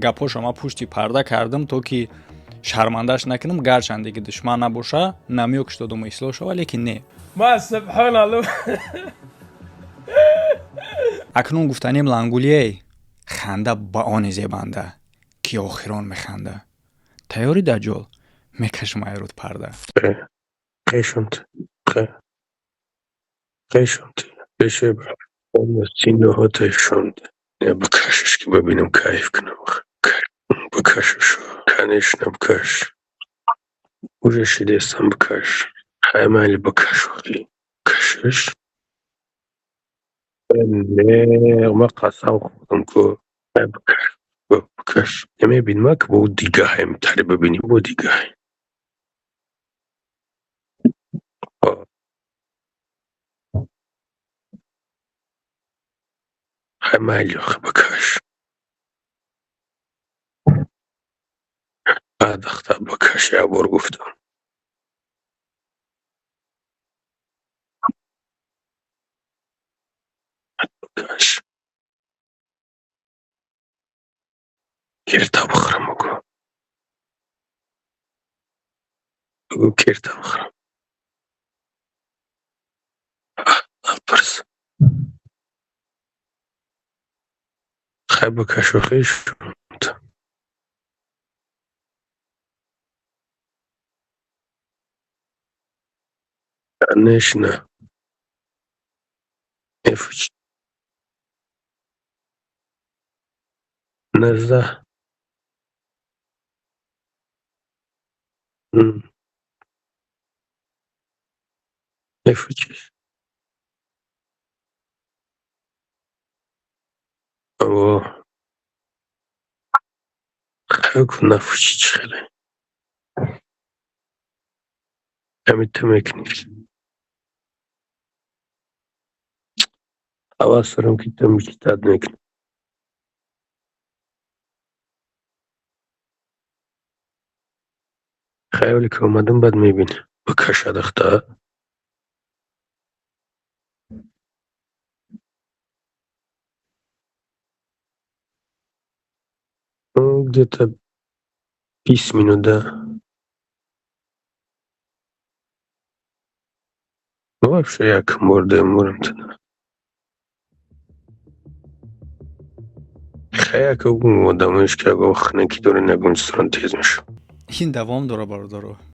Гапҳошо ман пушти парда кардам, то ки шармандаш накунам. Гарчанде ки душман набоша, намёк додуму ислоҳ шава, лекин не. Ма субҳоналло. Акнун гуфтанем, лангулие, ханда ба оне зебанда, ки охирон механда. Тайёрӣ, даҷҷол, мекашам айрӯд парда. Қешонт. Қешонт. Беше синаҳоташонт. Бикашаш, ки бибинам, кайф кунам. Бикашаш. Конечно, бикаш. Уже шидестам, бикаш. Хай, майли, бикаш охи. Кашаш. Не, ма қасам хӯрдам ку. Бикаш. Бикаш. Намебинам, ки бо дигаҳем тари бибинӣ, бо дигаҳем. Хай, майли, охи, бикаш. Баъдахта бикаш, як бор гуфтам. Бикаш. Керта бихӯрам, бугӯ. Бугӯ, керта бихӯрам. Напарс. Хай, бикаш, охи, шунт. Конечно. Мефучи. 19. Мефучиш. О. Хай, гуфт, нафучи, чӣ хеле. Ҳамин ту мекунӣ. Ҳавас дорам, ки ту мечитад мекунӣ. Хаёле ки омадам, баъд мебинӣ. Бикаша, духта. Где-то 20 минут, да. Вообще якм бор, дуюм борам туда. Хай, яка одамоеш, ки ягон хунакӣ дорен, ягон чиз доран, тез мешавад. Ин давом дора, бародаро.